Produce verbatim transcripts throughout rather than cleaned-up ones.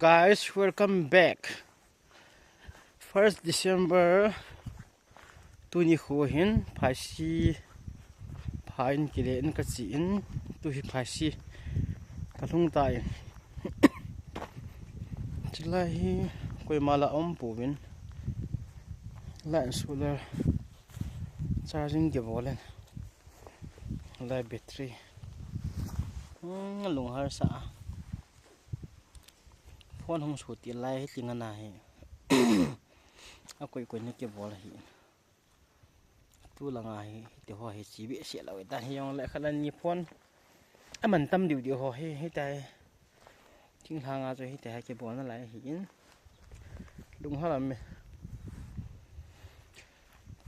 Guys, welcome back. First December tuni khu hin phaisi phain kile in ka chi in, tu hi phaisi ka lhung ta in. Chulai hi koima la um puvin, la in solar charging ke bolen, la battery. Hmm, lunghar sa. Phone hung su ti lai hi ting ana hi. A koi koi ni ke bol hi. Tu langa hi, hiti ho hi chi behseh lou ta hi jong le khalan ni phone. A man tam diu diu ho hi, hita hi. Thinglhang a chu hita hi ke bol na lai hi in. Lunghar a me.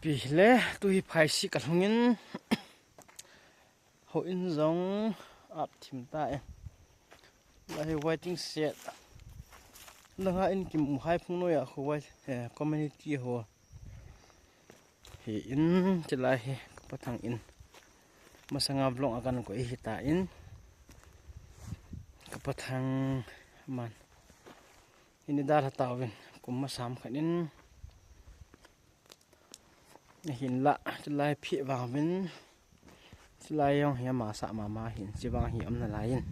Pi le, tu hi phaisi ka lhung in. Ho in jong ap thim ta e. La hi waiting shed. Langa in kimu hai phung noi a khu wai, eh, community ho. Hi in chulai hi ka pathang in. Masanga vlog a kan koi hi ta in. Ka pathang man. Ini dal ha ta vin kum masam khan in. Hinlah, chulai phi vang vin. Chulai jong hi ama sa mama hin, chi vang hi um na lai in.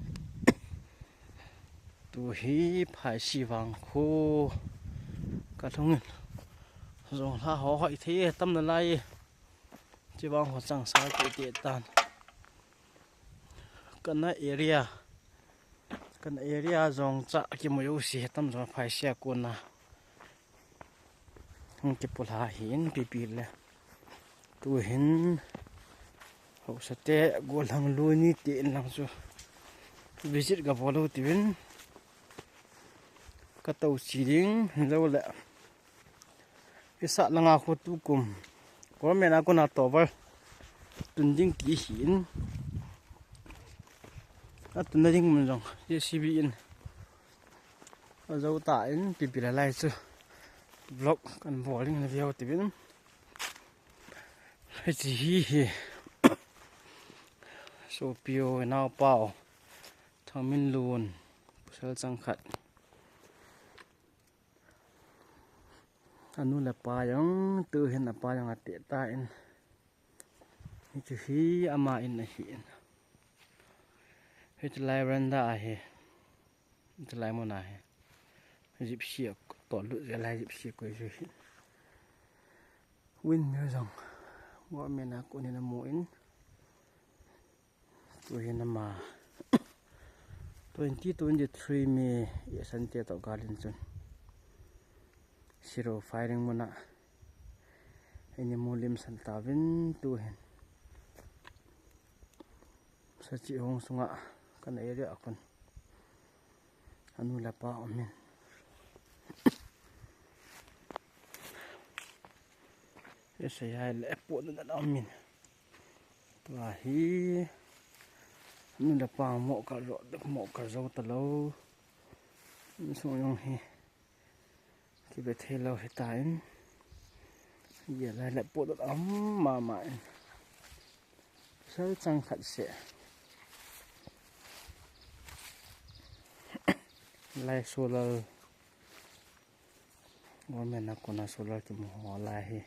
Tu hi phaisi vang khu ka lhung in. Jong hla ho hoi thei tam na lai. Chi vang ho chang sa ti ti tan. Kana area. Kana area jong cha kimu jo si tam jong phaisi a kona. Hung kipulha hin pipi le. Tu hin hausate gollhang luni te in lang chu visit ka bol u tivin ka tou chi ding lo le. Isa langa khu tu kum. Government a kona tower tun ding ki hin. A tun na ding mun jong J C B in. A zo ta in pipi la lai chu vlog kan bol ding na view tivin. Hichi hi hi. Sopi u, naopa u, Thangminlun, pasal changkhat. Anu le apa jong, tu hin apa jong ate ta in. Hichu hi ama in ahi in. Hichu lai veranda ahi. Hichu lai mun ahi. Gypsy a to lut je lai gypsy koi ju hi. Windmill jong. Government a kona mu in. Tu hin ama twenty twenty-three May ihsan te toh gal in chun. Siro firing muna. Ini mu lim san ta vin tu hin. Sachi hong sunga kana area a kon. Anu le apa um in. Ese ya le pu na na um in. Tua hi. Anu le apa mo ka ro, mo ka zo ta lo. Insung jong hi. Kibe thei lo hi ta in. Ye lai le pu na um mama in. Sal chang khat se. Lai solar. Government a kona solar kimu ho lai hi.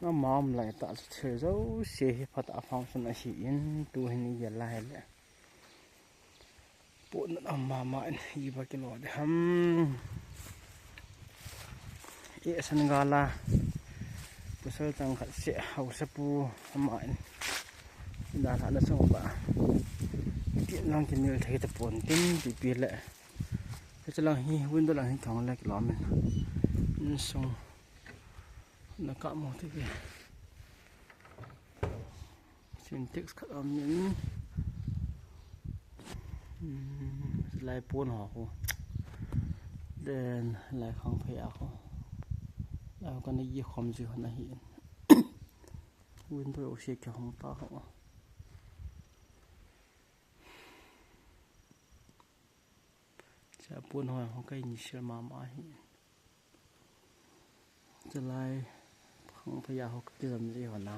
Ama um lai ta chu thil jouse hi phat a function ahi in tu hin ye lai le. Pu na um mama in iba kilo de ham. Ihsan gala. Pasal changkhat se hausapu ama in. Dalha na chang ba. Ti lang kimil thei ta pon tin pipi le. Ka chalang hi window lang hi thong le kilom in. Insung. Na ka mo te ke. Sintex khat um in. Hmm, lai pon ho khu. Then lai khang phei a khu. Lai kana ye khom ji hon ahi in. Window u se ke hong ta ho. Cha pon ho ho kai ni sel mama hi. Chalai khang phei a ho ka kijam ji ho na.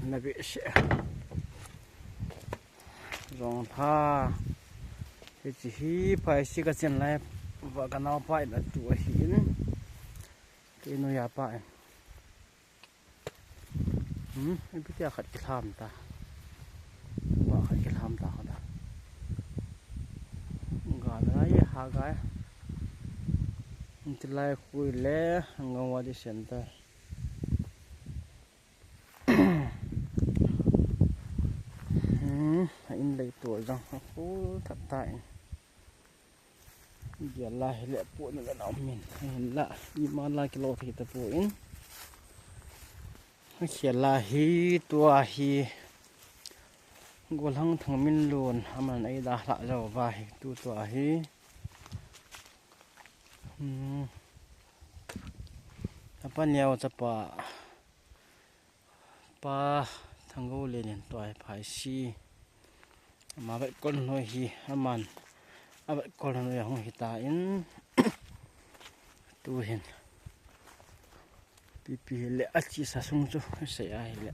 Na be se. Jong pha. Hichi hi phai si ka chen lai. Va ka nau pa in a tu a hi in. Ke nu ya pa in. Hmm, ipi tia khat kilham ta. Ba khat kilham ta khat. Ga na ye ha ga. Inti lai khui le, Anganwadi center. Hmm, in lei tu jang. Khu thak ta in. Gel la hi le pu na la min. Hin la, ima la kilo thei ta pu in. Khel la hi tua hi. Golhang Thangminlun, aman ei da hla jo va hi tu tua hi. Hmm. Apa niau chapa. Pa Thanggo le nin tua hi phai si. Ama vet kon noi hi aman. A vet kon noi hung hi ta in. Tu hin. Pipi le a chi sa sung chu se a hi le.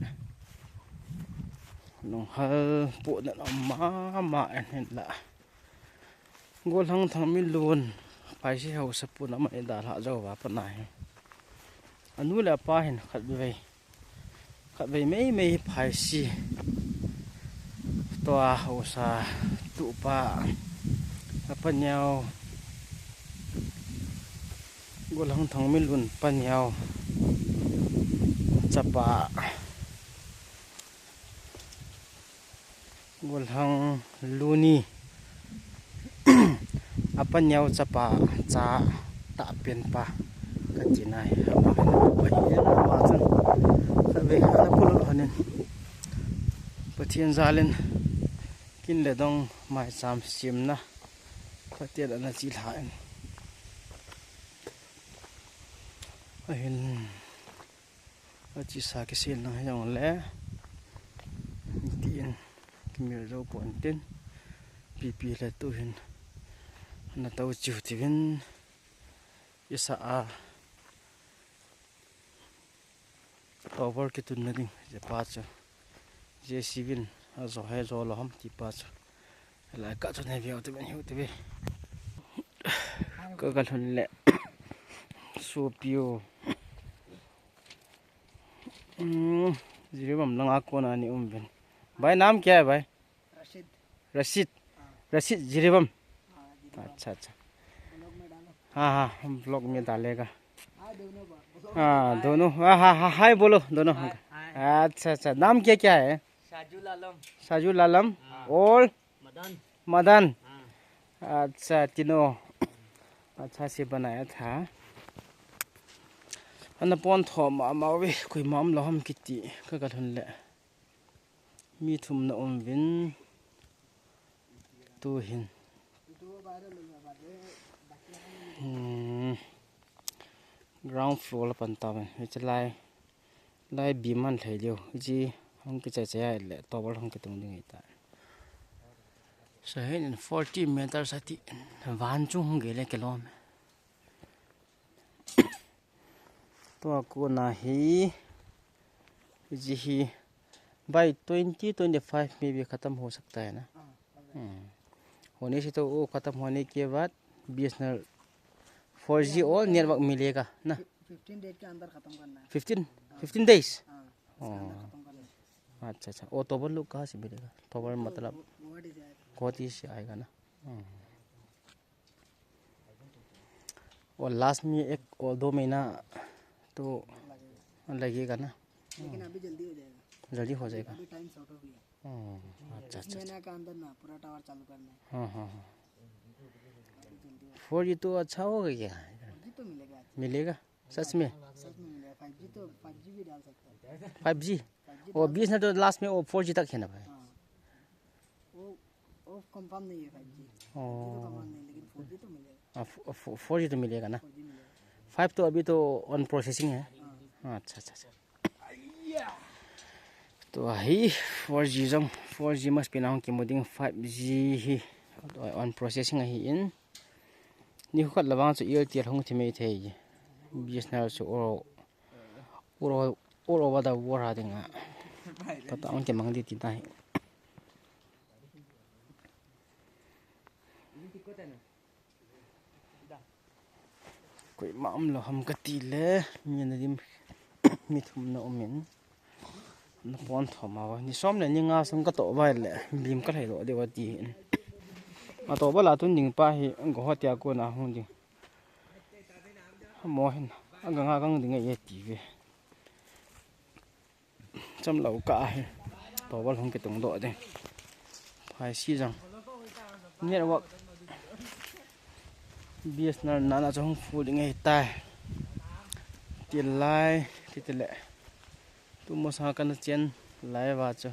Nung hal pu na ma ma en hin la. Golhang Thangminlun, phai si hausa pu na ma ei da hla jo va pa na hi. Anu le apa hin khat vei. Khatvei meimei phai si. Tua hausa tupa. Apa niau. Golhang Thangminlun pa niau. Chapa. Golhang Luni. Apa niau chapa cha ta pen pa. Ka ti nai. Ama kan pa hi ama chan. Khatvei khat na pulot hanin. Pathian jalin kin le dong mai cham sim na. Pathian ana chi lha in. Ahin. Achi sa kisil nang hi jong le. Tin. Kimil jo pon tin. Pipi le tu hin. Na tau chiu ti vin. Isa a. Tower kitun na ding. Je pa chu. Je sivin. A jo he jo lo ham ti pa chu. Lai ka chu ne veu ti vin hiu ti ve. Ka ka lhun le. Su piu. Hmm, Jiribam langa kona ni um vin. भाई, नाम क्या है भाई? रशीद। रशीद। हाँ। रशीद जिरीबाम। हाँ, जिरीबाम। अच्छा, अच्छा। ब्लॉग में डालो। हाँ, हाँ, हम ब्लॉग में डालेगा। हाँ, दोनों बा-, ब्लॉग हाँ, में हाँ, हाय बोलो दोनों। हाय, हाय। अच्छा, अच्छा। नाम क्या, क्या है? साजुल आलम। साजुल आलम। हाँ। और? मदन। मदन। हाँ। अच्छा, तीनों अच्छा से बनाया था। Ana pon thom ma ma ve, koi mam lo ham kiti, ka ka lhun le. Mi thum na um vin. Tu hin. Hmm. Ground floor la pan ta vin. Hiche lai. Lai bi man thei leo. Hiche hung kichai chai le towel hung kitung ding hi ta. So hin in forty meters ati van chung hung gei le kilom. Tua kona hi, hiche hi, by twenty twenty-five maybe khatam ho sakta hai na. Hmm. Hone se to wo khatam hone ke baad B S N L four G aur network milega na. Fifteen days के अंदर खत्म करना है। फिफ्टीन? हाँ। Fifteen days? हाँ, इसके अंदर खत्म करना है। अच्छा, अच्छा। वो टॉवर लोग कहाँ से मिलेगा? टॉवर वो, मतलब वो, गुवाहाटी से आएगा। गुवाहाटी से आएगा ना? हम्म। और लास्ट में एक और दो महीना तो लगेगा। लगेगा ना? लेकिन अभी जल्दी हो जाएगा। जल्दी हो जाएगा। अभी टाइम शॉर्ट हो गया। हम्म, अच्छा, अच्छा, अच्छा। महीना के अंदर ना पूरा टावर चालू करना है। हाँ, हाँ, हाँ। अभी जल्दी हो जाएगा। फोर जी तो अच्छा होगा क्या? फोर जी तो मिलेगा। मिलेगा? सच में? सच में मिलेगा। फ़ाइव जी तो, फ़ाइव जी भी डाल सकते हैं। Five G? फ़ाइव जी वो डाल बीस ने तो लास्ट में वो फोर जी तक है ना भाई? हाँ। वो, वो कंफर्म नहीं है फ़ाइव जी। ओ। फ़ाइव जी तो कंफर्म नहीं, लेकिन फ़ोर जी तो मिलेगा। हाँ, फो-, फो-, फ़ोर जी तो मिलेगा ना? फ़ोर जी मिलेगा। फ़ाइव तो अभी तो on processing है। हाँ। हाँ, अच्छा, अच्छा, अच्छा। Tua hi four G jong, four G must be nang kimu ding, five G hi on processing ahi in. Nikho khat le vang chu Airtel hung thi mai thei. B S N L chu all, all, all over the world a dinga. Phatah a hung kimang ding ti tahi. Koima umlou ham kati le, mi nadim, mi thum na um in. Na pon thom a, ni som le ni nga sung katoh vai le, bim kalhai doh diu ati in. Atoh bala tun ding pa hi, Guwahati a kona hung ding. Amo hin, aganga gang ding e ti ve. Chomlou kah ahi. Power hung kitung doh ding. Phai si jong. Network. B S N L nana chu hung full ding ahi tai. Tilai, titile. Tumo sanga kana chen lai va chu.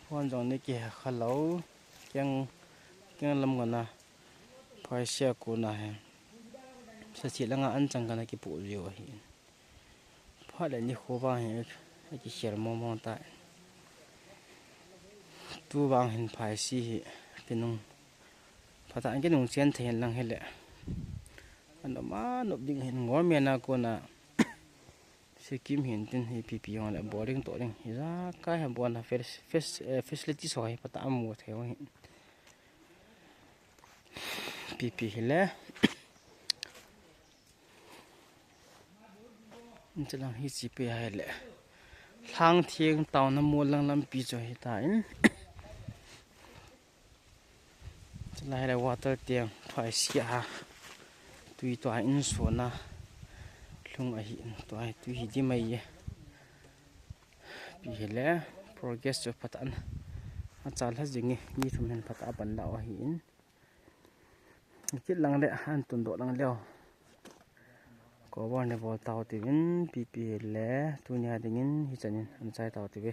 Phone jong ni kikha lou. Keng, keng lam ngana. Phai sia kona hi. Sa chi langa an chang kana kipu jiu ahi. Phat le nikho vang hi, akikhel mong mong ta. Tu vang hin phai si hi, kinung. Phatah in kinung chen thei hen lang hile. Anop ma nop ding hin ngol mena kona. Sikkim hin tin hi P P hong le boarding to ding. Hi ja kai ha bon ha fac-, fac-, eh, facilities ho hi phatah a mu thei ho hi. P P hile. Chulang hi chi pe hai le. Lhangtheng town a mu lang lampi chu hi ta in. Chulai le water tank phai sia. Tui tua in sona. Lhung ahi in tua hi tui hi di mai e. Pi hile progress chu phatah in. Achal ha jingi mi thum hin phatah a pan la ahi in. Kit lang le, an tun doh lang leo. Cover ni bol tau tivin, P P le, tunia dingin, hichanin, an chai tau tive.